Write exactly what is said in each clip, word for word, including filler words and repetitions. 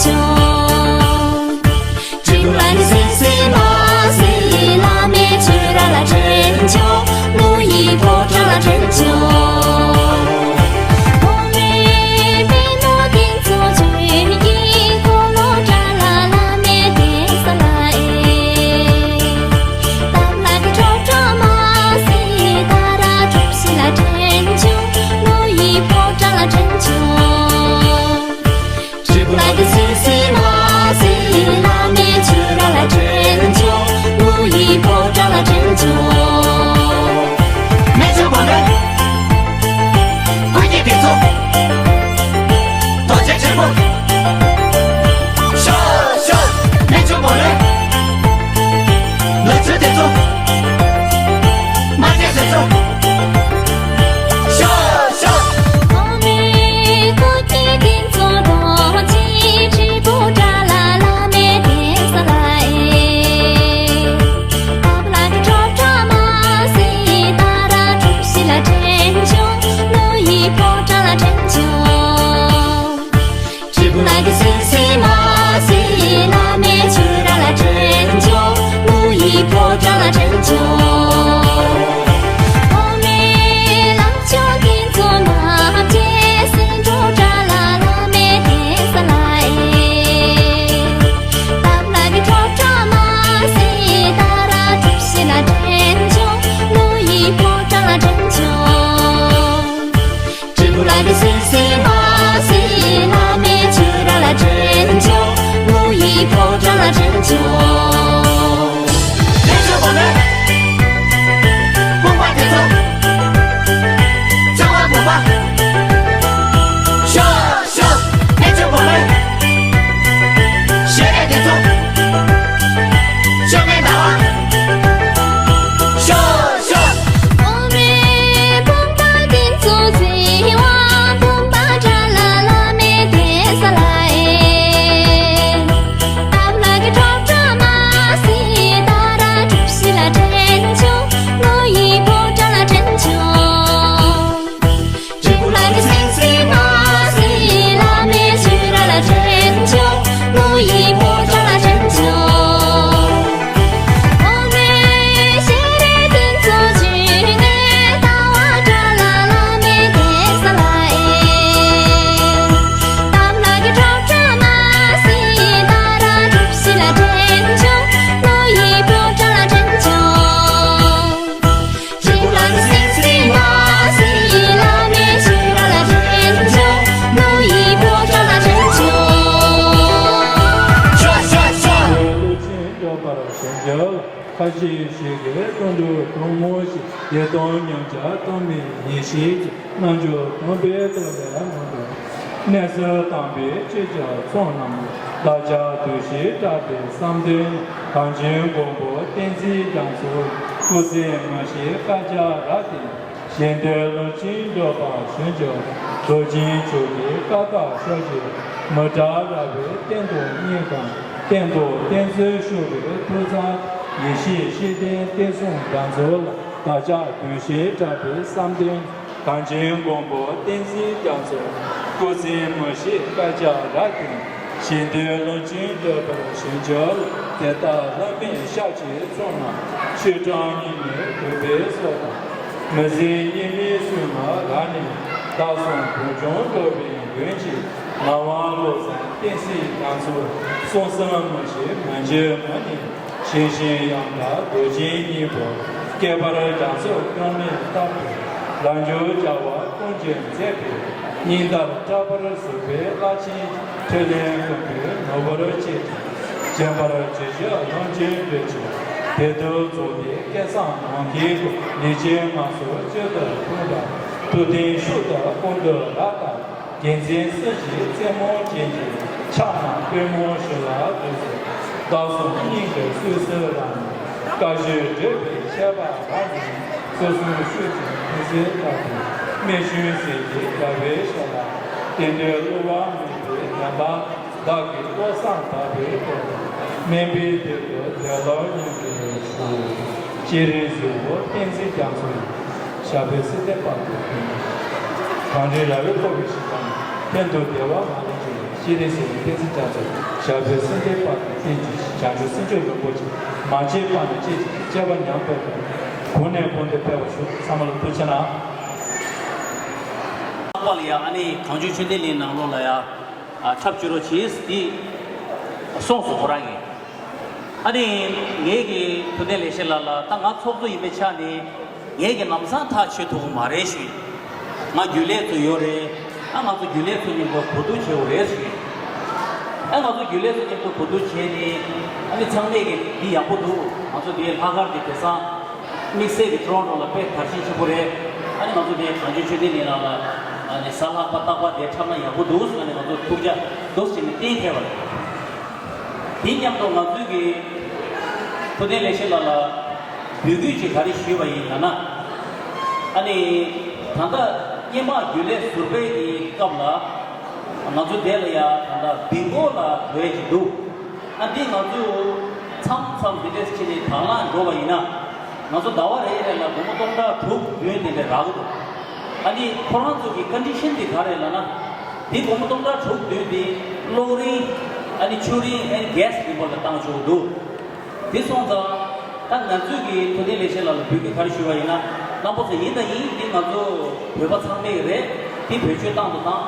ཆོས་སྐུ་ལ་གསོལ་ཟིན་མ་ཟིན་བླ་མའི་ཆོས་ར་ལ་དྲན་ཆོས། བློ་ཡི་ཕོ་བྲང་ལ་དྲན་ཆོས། འོ་མའི་པད་ནོར་ཏིང་འཛིན་ཆོས་ཀྱི་འཁོར་ལོ་བཀྲ་ལ་བླ་མའི་གདན་ས་ལ་ཨེ། སྟབས་ལ་གི་ཁྲོ་ཁྲོ་མ་སི་ཏཱ་ར་གྲུ་བཞི་ལ་དྲན་ཆོས། བློ་ཡི་ཕོ་བྲང་ལ་དྲན་ཆོས། སྐྱེས་བུ་ལ་གི་སྲིད་སྲིད་མ་སྲིད་བླ་མའི་ཆོས་ར་ལ་དྲན་ཆོས། བློ་ཡི་ཕོ་བྲང་ལ་དྲན་ཆོས། མེ་ཆུ་བོ་ལེ། ཀུན་གྱི་དེ་ཚོ། རྡོ་རྗེ་ཆེན་པོ། ཤོ་ཤོ། མེ་ཆུ་བོ་ལེ། ལུ་ཆུ་དེ་ཚོ། མ་ཆེ་དེ་ཚོ། ཤོ་ཤོ། འོ་མའི་སྐུ་སྐྱེ་ཏིང་འཛིན་རྡོ་རྗེ་དྲིལ་བུ་བཀྲ་ལ་བླ་མའི་གདན་ས་ལ་ཨེ། ཨ་བ་ལ་གི་ཁྲོ་ཁྲོ་མ་སི་ཏཱ་ར་གྲུ་བཞི་ལ་དྲན་ཆོས། བློ་ཡི་ཕོ་བྲང་ལ་དྲན་ཆོས། སྐྱེས་བུ་ལ་གི་སྲིད་སྲིད་མ་སྲིད་བླ་མའི་ཆོས་ར་ལ་དྲན་ཆོས། བློ་ཡི་ཕོ་བྲང་ལ་དྲན་ཆོས། འོ་མའི་ལམ་མཆོག་གི་མཚོ་མ་བཅས་སྲིད་འགྲོ་བཀྲ་ལ་བླ་མའི་གདན་ས་ལ་ཨེ། སྟབས་ལ་གི་ཁྲོ་ཁྲོ་མ་སི་ཏཱ་ར་གྲུ་བཞི་ལ་དྲན་ཆོས། བློ་ཡི་ཕོ་བྲང་ལ་དྲན་ཆོས། སྐྱེས་བུ་ལ་གི་སྲིད་སྲིད་མ་སྲིད་བླ་མའི་ཆོས་ར་ལ་དྲན་ཆོས། བློ་ཡི་ཕོ་བྲང་ལ་དྲན་ཆོས། དྲན་ཆོས་གོ་ལེ། དཔུང་པ་དེ་ཚོ། ལྕང་བ་དགུ་པ། ཤོ་ཤོ། དྲན་ཆོས་གོ་ལེ། ཞལ་རས་དེ་ཚོ། ཤོ་མེ་ཟླ་བ། ཤོ་ཤོ། འོ་མའི་བུམ་པ་ཏིང་འཛིན་བྱེ་བ་འབུམ་པ་བཀྲ་ལ་བླ་མའི་གདན་ས་ལ་ཨེ། སྟབས་ལ་གི་ཁྲོ་ཁྲོ་མ་སི་ཏཱ་ར་གྲུ་བཞི་ལ་དྲན་ཆོས། བློ་ཡི་ཕོ་བྲང་ལ་དྲན་ཆོས། སྐྱེས་བུ་ལ་གི་སྲིད་སྲིད་མ་སྲིད་བླ་མའི་ཆོས་ར་ལ་དྲན་ཆོས། བློ་ཡི་ཕོ་བྲང་ལ་དྲན་ཆོས། འོ་མའི་ཞལ་རས་ཏིང་འཛིན་འབྱུང་གནས་ཟླ་བ་བཀྲ་ལ་བླ་མའི་གདན་ས་ལ་ཨེ། སྟབས་ལ་གི་ཁྲོ་ཁྲོ་མ་སི་ཏཱ་ར་གྲུ་བཞི་ལ་དྲན་ཆོས། བློ་ཡི་ཕོ་བྲང་ལ་དྲན་ཆོས། སྐྱེས་བུ་ལ་གི་སྲིད་སྲིད་མ་སྲིད་བླ་མའི་ཆོས་ར་ལ་དྲན་ཆོས། བློ་ཡི་ཕོ་བྲང་ལ་དྲན་ཆོས། ཤོ་ཤོ་ཤོ། བློ་ཆེན་སྐྱོབ་པར་ཞལ་མཇལ་ལ། ཁ་ཞེ་ཞིག་གིས་ཀུན་ཏུ་གཏུམ་མོ་ཞིག །བདེ་སྟོང་མཉམ་གཞག་གཏོང་མེད་ཡེ་ཤེས་ཀྱི། རྣལ་འབྱོར་སྟོང་པའི་ཐོག་ལས་མ་འདོར། གནས་གསར་དམ་པའི་ཆོས་ཀྱི་ཚོགས་རྣམས་ལ། བདག་ཅག་འདུ་ཤེས་དྲག་པའི་བསམ་དོན་ནི། གངས་ཅན་མགོན་པོ་བསྟན་འཛིན་རྒྱ་མཚོ། སྐུ་ཚེ་མི་ཤིགས་བསྐལ་བརྒྱར་བརྟན། གཞན་དོན་ལོངས་སྤྱོད་འགྲུབ་པར་ཞུ་འཇུག །རྡོ་རྗེ་འཇུག་པའི་བཀའ་རྟགས་ཤོག་ཅིག །མི་ཏྲ་ར་བའི་སྟེང་དུ་སྙིང་གང་། སྟེང་དུ་བསྟན་འཛིན་ཤོག་པའི་ཐུགས་གཙང་། ཡེ་ཤེས་ཤེས་ལྡན་བསྟན་སྲུང་རྒྱ་མཚོ་ལ། བདག་ཅག་འདུ་ཤེས་དྲག་པའི་བསམ་དོན། གངས་ཅན་མགོན་པོ་བསྟན་འཛིན་རྒྱ་མཚོ། སྐུ་ཚེ་མི་ཤིགས་བསྐལ་བརྒྱར་བརྟན། གཞན་དོན་ལོངས་སྤྱོད་འགྲུབ་པར་ཞུ་འཇུག །དེ་ལྟར་བླ་མའི་ཞབས་ཀྱི་ཚོགས་རྣམས། ཆོས་དྲང་སྙིང་ནས་གུས་པས་གསོལ་དང་། མི་ཟད་སྙིགས་མའི་བསོད་ནམས་རབ་གནས། བདག་སོགས་བུ་ཆུང་འགྲོ་བའི་མགོན་གྱི། ངག་དབང་བློ་བཟང་བསྟན་འཛིན་རྒྱ་མཚོ། གསུང་གསུམ་མི་ཤེས་མི་འགྱུར་མ་ཉིད། ཞིང་གཤེགས་ཡང་དག་རྡོ་རྗེའི་སྙིང་པོ། །ཁྱད་པར་རྒྱ་མཚོ་སྐྱོན་མེད་རྟག་ཏུ། །རབ་འབྱམས་རྒྱལ་བ་ཀུན་གྱི་མཛད་པའི། སྙིང་ལྟར་གྲགས་པར་གཟིགས་པའི་བླ་ཆེན། ཕྲིན་ལས་ཀུན་པའི་ནོར་བུར་བཅས་ཏེ། བྱོན་པར་བགྱི་ཞིང་ལོངས་སྤྱོད་འགྲུབ་ཅིང་། དེ་དུས་རྫོགས་པའི་སྐལ་བཟང་ནམ་མཁའི་སྐུ། ལས་ཅན་ངན་སོང་སྤྱོད་དུ་ཕོངས་པ། ཐུབ་བསྟན་ཤུགས་དང་ཀུན་ཏུ་རབ་བརྟན། རྒྱལ་མཚན་སྲིད་ཞིའི་རྩེ་མོར་བརྒྱན་ཅིང་། ཕྱག་ན་པུས་མོ་ཞུ་ལ་འདུད་ཅིང་། བདག་སོགས་སྙིང་གི་གསོས་སུ་རངས་ནས། བཀའ་བཞིན་སྒྲུབ་པའི་ཁྱད་པར་རབ་རྙེད། སྐུ་གསུང་ཐུགས་ཀྱི་ཐུགས་སྲས་ལྟ་བུའི། རྨད་བྱུང་སྲས་ཀྱི་རྒྱལ་པོའི་ཞབས་ལ། གཏན་དུ་བསླུ་བ་མེད་པའི་བདེན་པ། བདག་གིས་བློ་བཟང་དག་པའི་ཐོག་ནས། སྨན་པའི་དོན་དུ་དེ་ལ་སྙན་དུ་ཞུ། སྤྱན་རས་གཟིགས་དབང་བསྟན་འཛིན་རྒྱ་མཚོ་ཡི། ཞབས་པད་སྲིད་མཐའི་བར་དུ་བརྟན། གངས་རི་ར་བས་བསྐོར་བའི་ཞིང་ཁམས། གཏན་དུ་བདེ་བ་མ་ལུས་ཀྱི། སྤྱན་རས་གཟིགས་ཀྱི་བསྟན་འཛིན་རྒྱ་མཚོ། ཞབས་པད་སྲིད་མཐའི་དཔལ་གྱི་རྟེན་གྱི་བྱང་ཆུབ་སེམས་མཆོག་རིན་པོ་ཆེ། མ་སྐྱེས་པ་ནས་སྐྱེས་ཀྱི་སྐྱེ་བ་མྱང་འཕེལ་དུ། གོང་ནས་གོང་དུ་འཕེལ་བར་ཤོག་ཚང་མ་ལ་ཐུགས་རྗེ་གནང་། ལྷག་པར་ལ་ཡ་ཨ་ནི་གངས་ལྗོངས་ཆོས་ལྡན་གླིང་ནང་ལོགས་ལ་ཡ་ཨ་འཁྲབ་བྱེད་རོགས་གྱིས་དེ་གསུངས་སོང་ཁོ་རང་གིས། ཨ་ནི་ངེད་ཀྱི་ཐུབ་བསྟན་ལེགས་བཤད་ལགས་ལ་ད་ང་ཚོགས་གཙོ་ཡིན་པའི་ཆ་ནས་ངེད་ཀྱི་ལམ་སང་ཐག་ཆོད་ཐུབ་ཀྱི་མ་རེད་ཞུས། ང་རྒྱུན་ལས་ཚོ་ཡོད་རེད། ཨ་ང་ཚོ་རྒྱུན་ལས་ཚོ་གཉིས་པོ་གོ་བསྡུར་བྱེད་དགོས་རེད་ཞུས། ཨ་ང་ཚོ་རྒྱུན་ལས་ཚོ་གཉིས་པོ་གོ་བསྡུར་བྱས་ནས་ཨ་ནི་ཚང་མས་ཀྱི་འདི་ཡག་པོ་འདུག་ང་ཚོ་འདི་ལྷག་དཀར་གྱི་དེང་སང་དམིགས་བསལ་གྱི་ཊོ་རོན་ཊོ་ལ་དཔེ་དར་ཞིང་ཆེན་པོ་རེད། ཨ་ནི་ང་ཚོ་འདི་གངས་ལྗོངས་ཆོས་ལྡན་གླིང་ནང་ལ་ཨ་ནི་གཟའ་ལྷག་པ་རྟག་པར་འདིར་འཁྲབ་ན་ཡག་པོ་འདུག་ཨ་ནི་ང་ཚོ་ཐུགས་རྒྱ་འདུག་སེ་བྱས་ནས་བསྟན་ཐལ་བ་རེད། དེ་མཉམ་དུ་ང་ཚོའི་གི་ཐུབ་བསྟན་ལེགས་བཤད་ལགས་ལ་འབོད་སྐུལ་ཅིག་ག་རེ་ཞུས་པ་ཡིན་ལབ་ན། ཨ་ནི་ད་ལྟ་སྔོན་མ་རྒྱུན་ལས་ཟུར་པའི་གི་སྐབས་ལ་ང་ཚོ་དེ་ལ་ཡ་ད་ལྟ་སྦིང་གོ་ལ་འགྲོ་ཡས་ཅིག་འདུག་ཨ་འདི་ང་ཚོ་མཚམས་མཚམས་འདི་འདྲས་བྱས་ནས་དང་བླངས་འགྲོ་བ་ཡིན་ན། ང་ཚོ་ཟླ་བ་རེ་རེ་ལ་སྒོར་མོ་སྟོང་ཕྲག་དྲུག་བདུན་དེ་འདྲས་རག་གི་འདུག་ཨ་ནི་ཁོ་རང་ཚོ་གི་ཀོན་ཌི་ཤན་དེ་ག་རེ་ལབ་ན། དེ་སྒོར་མོ་སྟོང་ཕྲག་དྲུག་བདུན་དེ་གློག་རིན། ཨ་ནི་ཆུ་རིན། ཨ་ནི་གྷེ་སི་རིན་པོ་ལ་བཏང་ཆོག་གི་འདུག་དེ་སོང་ཙང་ད་ང་ཚོས་ཀྱི་ཐུབ་བསྟན་ལེགས་བཤད་ལགས་ལ་འབོད་སྐུལ་ག་རེ་ཞུ་བ་ཡིན་ན། རྣམ་པ་ཚོ་ཡིན་དང་ཡིན། འདི་ང་ཚོ་བོད་པ་ཚང་མའི་རེད། འདི་བེད་སྤྱོད་བཏང་དང་བཏང་།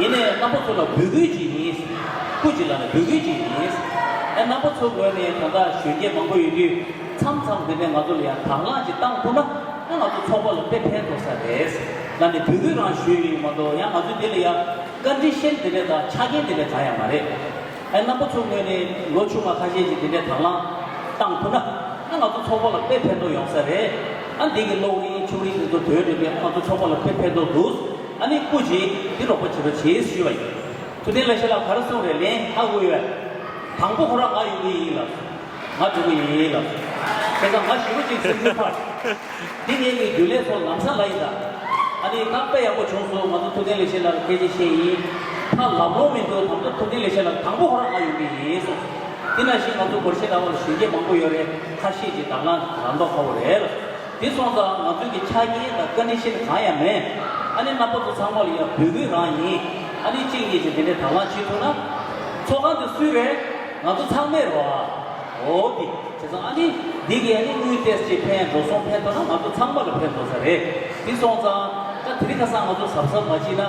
ཡིན་ནའི་རྣམ་པ་ཚོ་ལ་འབོད་སྐུལ་ཅིག་ཡིན། སྐུ་མཁྱེན་ལགས་ལ་འབོད་སྐུལ་ཅིག་ཡིན། ཨ་རྣམ་པ་ཚོའི་ངོས་ནས་ད་ལྟ་གཞོན་སྐྱེས་མང་པོ་ཡོད་དུས་མཚམས་མཚམས་དེ་འདྲས་ང་ཚོ་ལ་ཡང་དང་བླངས་ཅིག་བཏང་ཐུབ་ན། ཨ་ང་ཚོ་ཚོགས་པ་ལ་དཔེ་ཕན་ཐོགས་ས་རེད་ལབ་ནས་འབོད་སྐུལ་རང་ཞུས་ཡོད་མ་གཏོགས། ཡང་ང་ཚོ་དེ་ལ་ཡང་ཀོན་ཌི་ཤན་དེ་འདྲས་དང་ཆ་རྐྱེན་དེ་འདྲས་གང་ཡང་མ་རེད། ཨ་རྣམ་པ་ཚོའི་ངོས་ནས་ལོ་ཆུང་བ་ཁ་ཤས་ཀྱིས་དེ་འདྲའི་དང་བླངས་བཏང་ཐུབ་ན། ཨ་ང་ཚོ་ཚོགས་པ་ལ་དཔེ་ཕན་ཐོགས་ཡོང་ས་རེད། ཨ་འདི་གི་གློག་རིན་ཆུ་རིན་དེ་ཚོ་དོན་འགྲུབ་པས་ང་ཚོ་ཚོགས་པ་ལ་དཔེ་ཕན་ཐོགས་འདུག་ཨ་ནི་སྐུ་མཁྱེན་འདི་རོགས་པ་བྱེད་རོགས་བྱེད་ཞུས་པ་ཡིན། ཐུབ་བསྟན་ལེགས་བཤད་ལགས་ག་རེ་གསུངས་རེད། ལན་ཧ་གོ་ཡོད། དང་པོ་ཁོ་རང་ང་ཡོང་གི་ཡིན་ལབ། ང་འགྲོ་གི་ཡིན་ལབ། བྱས་ཙང་ང་ཞེ་པོ་ཅིག་སེམས་ཁུར་འཕར། འདི་ངེད་ཀྱི་རྒྱུན་ལས་ཚོ་ལམ་སང་ལབ་ཡིན་ད། ཨ་ནི་ད་དཔེ་ཡག་པོ་བྱུང་སོང་། ང་ཚོ་ཐུབ་བསྟན་ལེགས་བཤད་ལགས་ལ་སྐད་ཆ་བཤད་ཡིན། ད་ལབ་ལོང་མི་འདུག་དང་པོ་ཐུབ་བསྟན་ལེགས་བཤད་ལགས་དང་པོ་ཁོ་རང་ང་ཡོང་གི་ཡིན་གསུངས་སོང་། དེ་ནང་བཞིན་ང་ཚོ་སྒོར་གཞས་ལབ་པ་ལ་གཞོན་སྐྱེས་མང་པོ་ཡོད་རེད། ཁ་ཤས་ཀྱིས་དང་བླངས་རང་མདོག་ཁ་པོ་རེད་ལ། དེ་སོང་ཙང་ང་ཚོའི་གི་ཆ་རྐྱེན་དང་ཀོན་ཌི་ཤན་གང་ཡང་མེད། ཨ་ནི་རྣམ་པ་ཚོ་ཚང་མ་ལ་ཡང་འབོད་སྐུལ་རང་ཡིན། ཨ་ནི་གཅིག་གཉིས་ཀྱིས་དེ་འདྲའི་དང་བླངས་བྱེད་ཐུབ་ན། ཚོགས་ཁང་དེ་སུའི་རེད། ང་ཚོ་ཚང་མའི་རེད་བ། འོ་དེ། བྱས་ཙང་ཨ་ནི་འདི་གིས་ཨ་ནི་དངུལ་ཏོག་ཙམ་ཕན། འགྲོ་སོང་ཕན་ཐོགས་ན་ང་ཚོ་ཚང་མ་ལ་ཕན་ཐོགས་ས་རེད། དེ་སོང་ཙང་ད་དེ་རིང་ཁ་སང་ང་ཚོ་གཟབ་གཟབ་མ་བྱས་ན།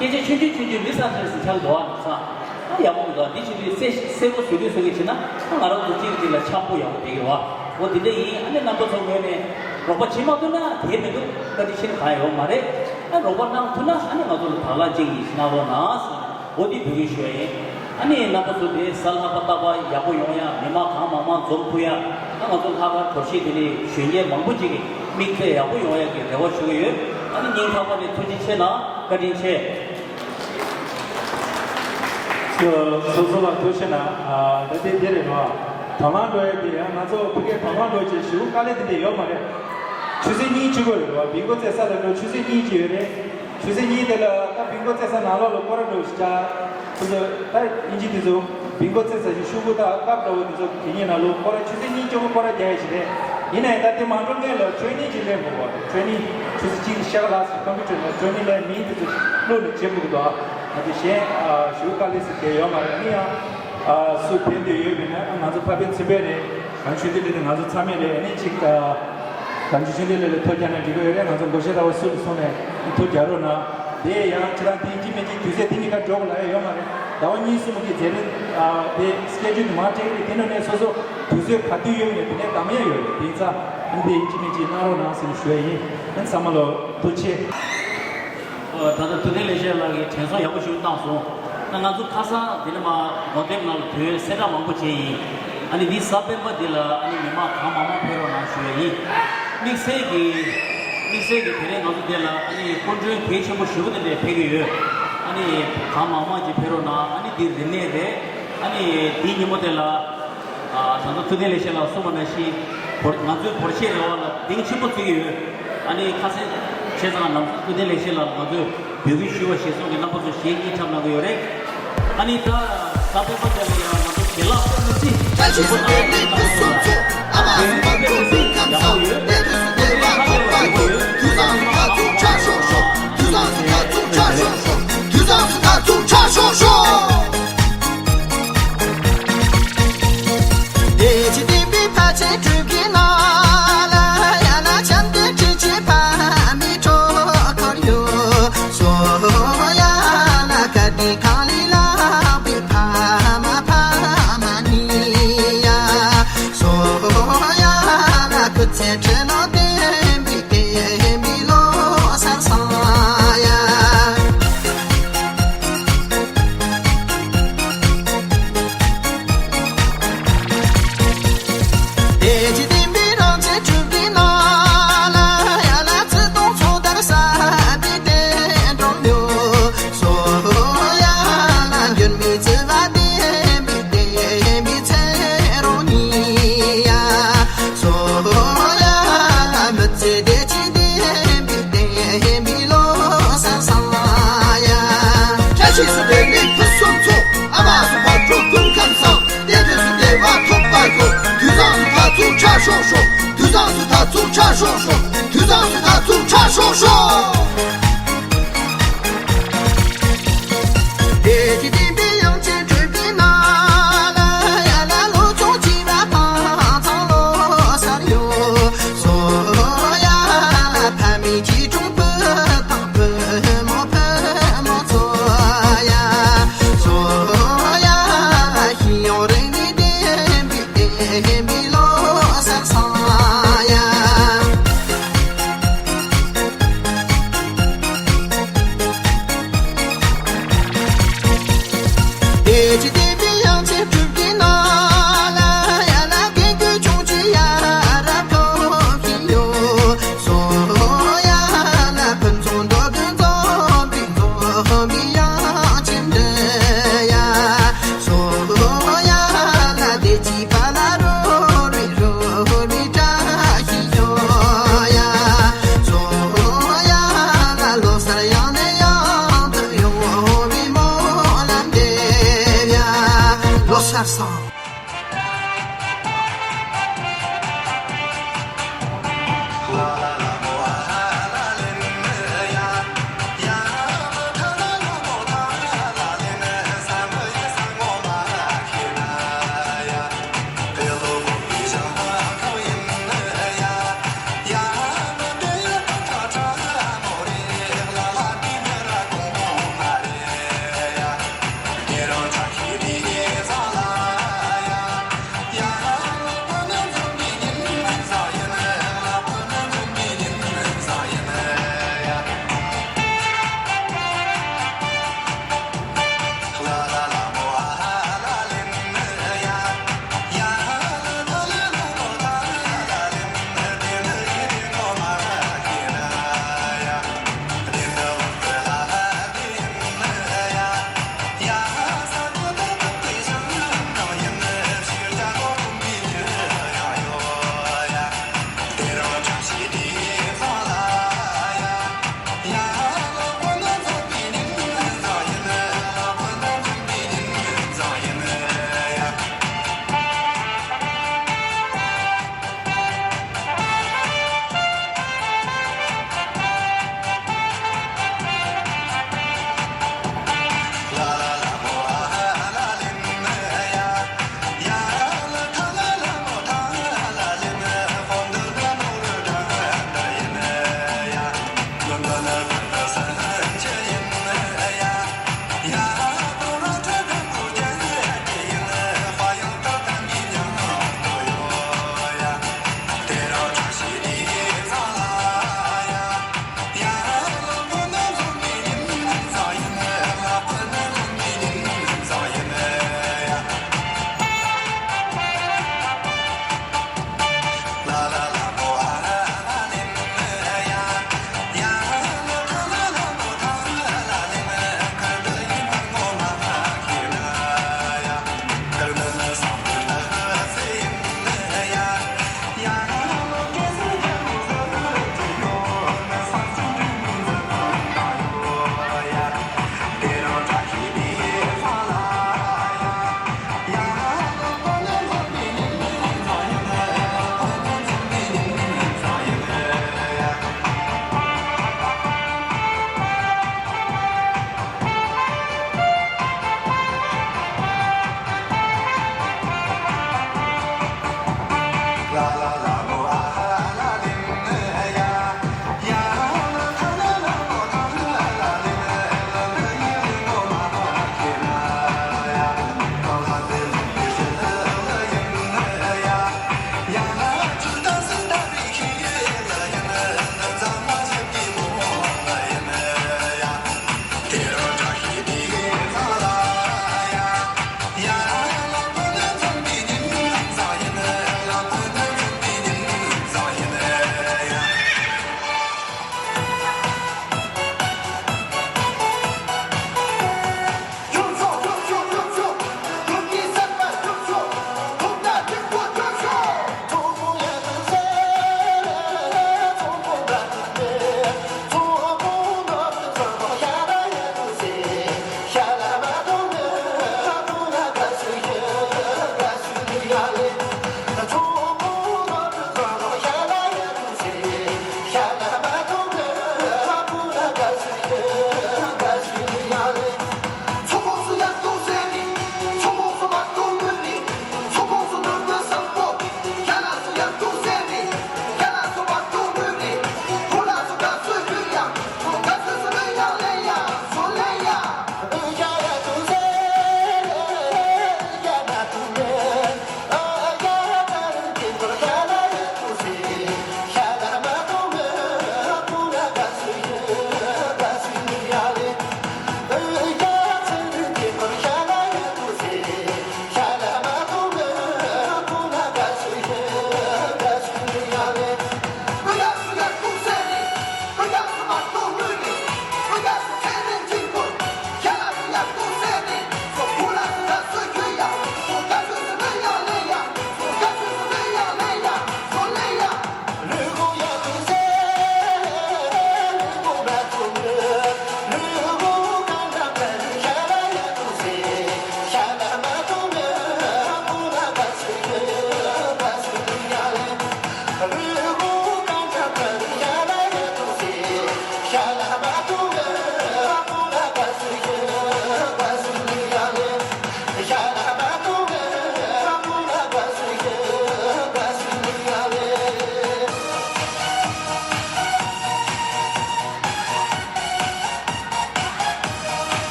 སྐད་ཆ་ཆུང་ཆུང་ཆུང་ཆུང་མི་སང་ཁྲེལ་སི་ཆགས་འགྲོ་བ་ནང་སང་། ད་ཡག་པོ་མི་འདུག་འདི་བྱེད་དུས་གསལ་གསལ་པོ་བཟོ་དུས་བཟོ་གི་བྱེད་ན། ད་ང་རང་ཚོ་གཅིག་གིས་གཅིག་ལ་འཆམ་པོ་ཡག་པོ་བསྡད་ཀྱི་རེད་བ། འོ་དེ་འདྲ་ཡིན། ཨ་ནི་རྣམ་པ་ཚོ་ངོས་ནས་རོགས་པ་བྱེད་མ་ཐུབ་ན་དེ་མི་འདུག་ཀོན་ཌི་ཤན་གང་ཡང་ཡོད་མ་རེད། ཨ་རོགས་པ་གནང་ཐུབ་ན་ཨ་ནི་ང་ཚོ་ལ་དང་བླངས་གཅིག་གཉིས་ཤིག་གནང་རོགས་གནང་ཟེར་ནས། འོ་དེ་འབོད་སྐུལ་ཞུ་ཡ་ཡིན། ཨ་ནི་རྣམ་པ་ཚོ་དེ་གཟའ་ལྷག་པ་རྟག་པར་ཡག་པོ་ཡོང་ཡ། མི་མང་གང་མང་མང་འཛོམས་ཐུབ་ཡ། ཨ་ང་ཚོ་ལྷག་དཀར་གྲོ་ཞིབ་དེ་ནས་གཞོན་སྐྱེས་མང་པོ་ཅིག་གི་མིག་དཔེ་ཡག་པོ་ཡོང་ཡ་གི་རེ་བ་ཞུ་གི་ཡོད། ཨ་ནི་སྙིང་ཐག་པ་ནས་ཐུགས་རྗེ་ཆེ་གནང་། བཀའ་དྲིན་ཆེ། སོ་སོ་ལ་ཐུགས་རྗེ་གནང་། ཨ་ད་ལྟའི་དེ་རེད་བ། དང་བླངས་འགྲོ་ཡ་དེ་ཡང་ང་ཚོ་ཕ་གིར་དང་བླངས་འགྲོ་བྱེད་ཞུ་དཀའ་ལས་དེ་འདྲ་ཡོད་མ་རེད། ཆུ་ཚོད་གཉིས་བཅུ་དགོས་རེད་བ། སྦིང་གོ་རྩེ་ས་ལ་འགྲོ་ཆུ་ཚོད་གཉིས་ཅིག་ཡོད་རེད། ཆུ་ཚོད་གཉིས་དེ་ལ་ད་སྦིང་གོ་རྩེ་ས་ནང་ལོགས་ལ་སྐོར་ར་འགྲོ་ཞིག་བྱ། ཁོ་ཚོ་ད་དབྱིན་ཇི་དེ་ཚོ་སྦིང་གོ་རྩེ་ས་ཞིག་ཤུ་གུ་དང་ཀབ་འདྲ་བོ་དེ་ཚོ་དེ་གཉིས་ནང་ལོགས་སྐོར་ར་ཆུ་ཚོད་གཉིས་ཅོག་སྐོར་ར་རྒྱག་ཡ་ཞིག་རེད། ཡིན་ནའི་ད་དེ་མ་འགྲོ་སྔོན་ལ་ཊེ་རེ་ནིང་ཅིག་སླེབས་དགོས་བ། ཊེ་རེ་ནིང་ཆུ་ཚོད་གཅིག་ཤ་ཁ་ལ་སི་ཀམ་པུ་ཊར་ནང་ཊེ་རེ་ནིང་ལ་མིང་དེ་ཚོ་བླུགས་ནས་བྱེད་དགོས་འདུག་ཨ་དེ་གཞན་ཞུ་དཀའ་ལས་ཟེར་དེ་ཡོད་མ་རེད། ཨ་ནི་ཡང་སུ་ཕན་འདོད་ཡོད་མེད་ན་ང་ཚོ་ཕ་བན་ཚུན་པས་རེད། གངས་ལྗོངས་ཆོས་ལྡན་གླིང་དེ་ང་ཚོ་ཚང་མས་རེད། ཨ་ནི་གཅིག་གངས་ལྗོངས་ཆོས་ལྡན་གླིང་ལ་ཐུགས་རྒྱག་ན་འགྲིག་གི་ཡོད་རེད། ང་ཚོ་སྒོར་གཞས་ར་བ་སུ་ལ་སོང་ནས་ཐུགས་རྒྱག་རོགས་གནང་། དེ་ཡང་ཁྱེད་རང་དེ་ཡིན་གཅིག་མིན་གཅིག་དུས་ཚོད་དེ་གཉིས་ཀ་འགྲོ་དགོས་ལབ་ཡ་ཡོད་མ་རེད། ཟླ་བ་གཉིས་གསུམ་གྱི་རྗེས་ལ་དེ་སི་ཀེ་ཇུལ་དེ་མར་སྤྲད་ཀྱི་རེད། དེ་ནང་ནས་སོ་སོ་དུས་ཚོད་ག་དུས་ཡོད་མེད་དེ་ནས་གདམ་ཡ་ཡོད་རེད། དེ་ཡིན་ཙང་ཨ་ནི་དེ་ཡིན་གཅིག་མིན་གཅིག་གནང་རོགས་གནང་ཟེར་ནས་ཞུ་ཡ་ཡིན། ཨ་ནི་ཚང་མ་ལ་ཐུགས་རྗེ་ཆེ། ད་ལྟ་ཐུབ་བསྟན་ལེགས་བཤད་ལགས་ཀྱིས་དྲན་གསོ་ཡག་པོ་ཞིག་བཏང་སོང་། ད་ང་ཚོ་ཁ་སང་འདི་ནས་མར་ངོ་དེབ་ནང་ལ་དོན་གསལ་བསྒྲགས་མང་པོ་བྱས་ཡིན། ཨ་ནི་འདི་གཟའ་སྤེན་པ་འདི་ལ་ཨ་ནི་མི་མང་གང་མང་མང་ཕེབས་རོགས་གནང་ཞུ་ཡ་ཡིན། དམིགས་བསལ་གྱི་དམིགས་བསལ་གྱི་དེ་རིང་ང་ཚོ་འདི་ལ་ཨ་ནི་སྐུ་མགྲོན་གལ་ཆེན་པོ་ཞེ་པོ་དེ་འདྲས་ཕེབས་ཀྱི་ཡོད། ཨ་ནི་གང་མང་མང་ཅིག་ཕེབས་རོགས་གནང་། ཨ་ནི་འདི་རིན་མེད་རེད། ཨ་ནི་འདིའི་ཉིན་མོ་དེ་ལ། ཨ་ད་ལྟ་ཐུབ་བསྟན་ལེགས་བཤད་ལགས་གསུངས་པ་ནང་བཞིན་སྒོར་ང་ཚོའི་སྒོར་གཞས་རེ་བ་ལ་གདེང་ཆེན་པོ་བརྩི་གི་ཡོད། ཨ་ནི་ཁ་སང་བྱས་ཙང་ལམ་སང་ཐུབ་བསྟན་ལེགས་བཤད་ལགས་ལ་ང་ཚོས་འབོད་སྐུལ་ཞུས་པ་གཞིར་བཟུང་གིས་རྣམ་པ་ཚོ་གཞས་གཉིས་འཁྲབ་གནང་གི་ཡོད་རེད། ཨ་ནི་ད་གཟའ་སྤེན་པ་དེ་ལ་ཡང་ང་ཚོ་རྒན་ལགས་དཔེ་མི་སྲིད་ཞིག་པོ་གནང་གནང་གི་ཡོད་རེད། དཔེ་མི་སྲིད་ཡག་པོ་ཡོད། དེ་ལས་ཁ་ཐོར་ལ་འགྲིག་པོ་ཡོད། དུས་སང་སུ་ཁ་ཚུགས་ཆ་ཤོག་ཤོག་དུས་སང་སུ་ཁ་ཚུགས་ཆ་ཤོག་ཤོག་དུས་སང་སུ་ཁ་ཚུགས་ཆ་ཤོག་ཤོག་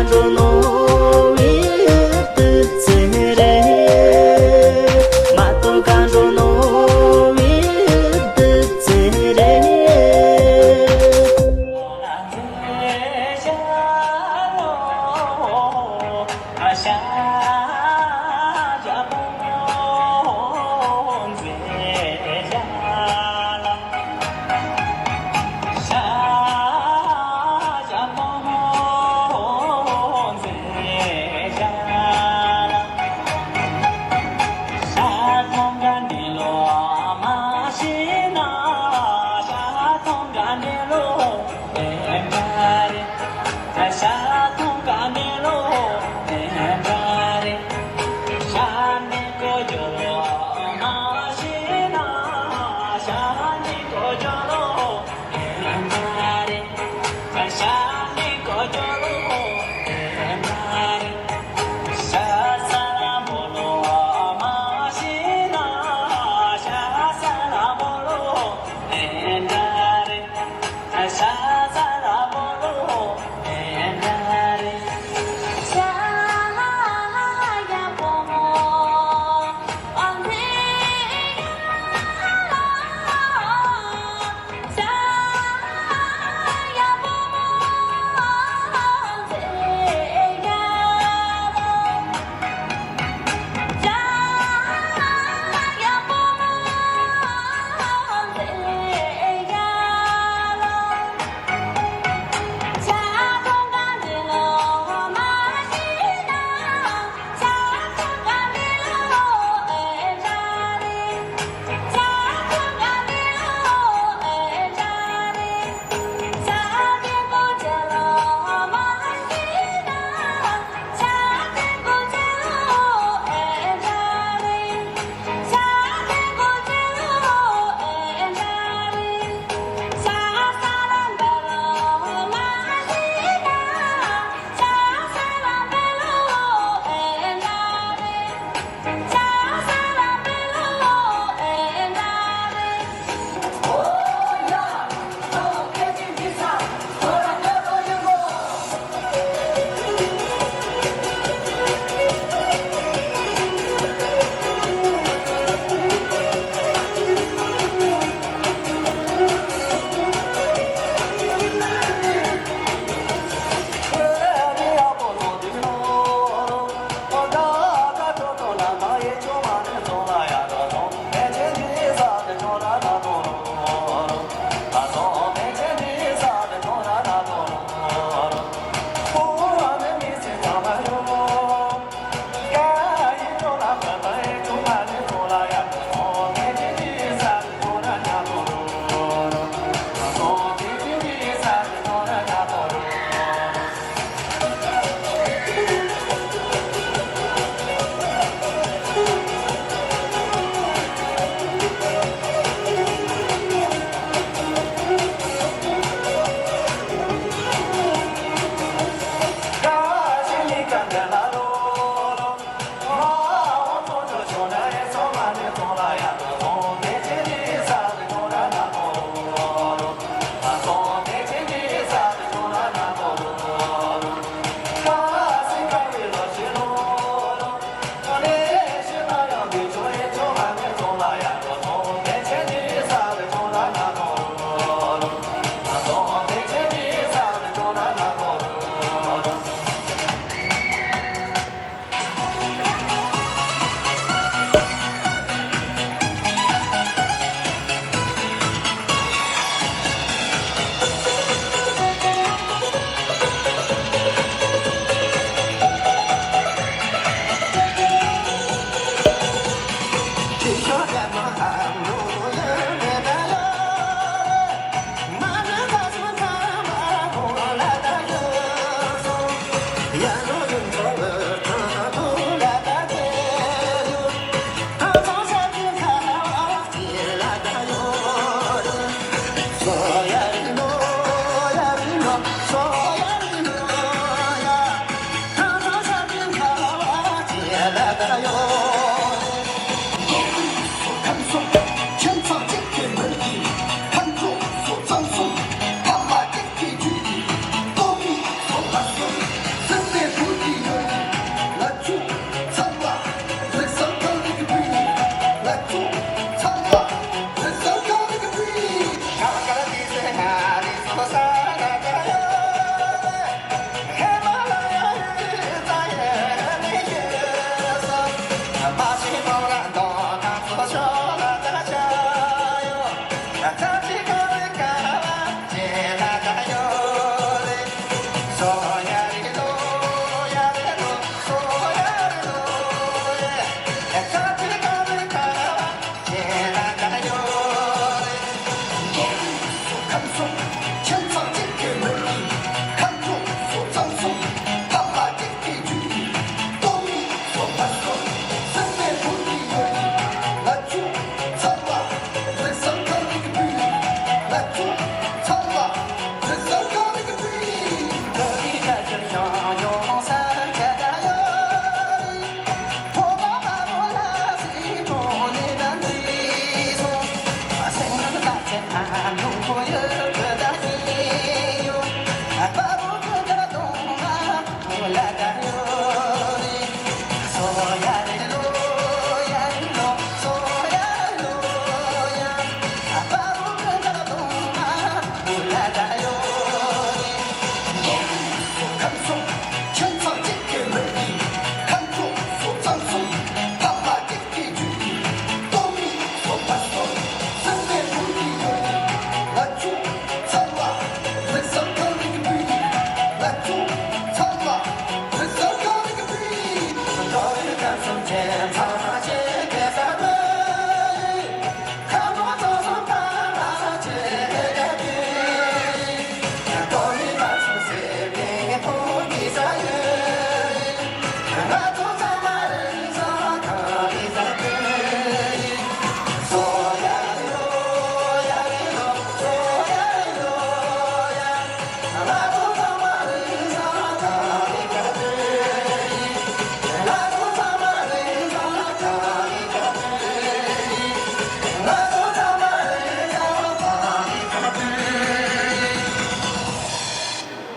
འགྲོ་ནོ་བི་དུ་ཙེ་རེ། མ་ཏོ་ག་འགྲོ་ནོ་བི་དུ་ཙེ་རེ།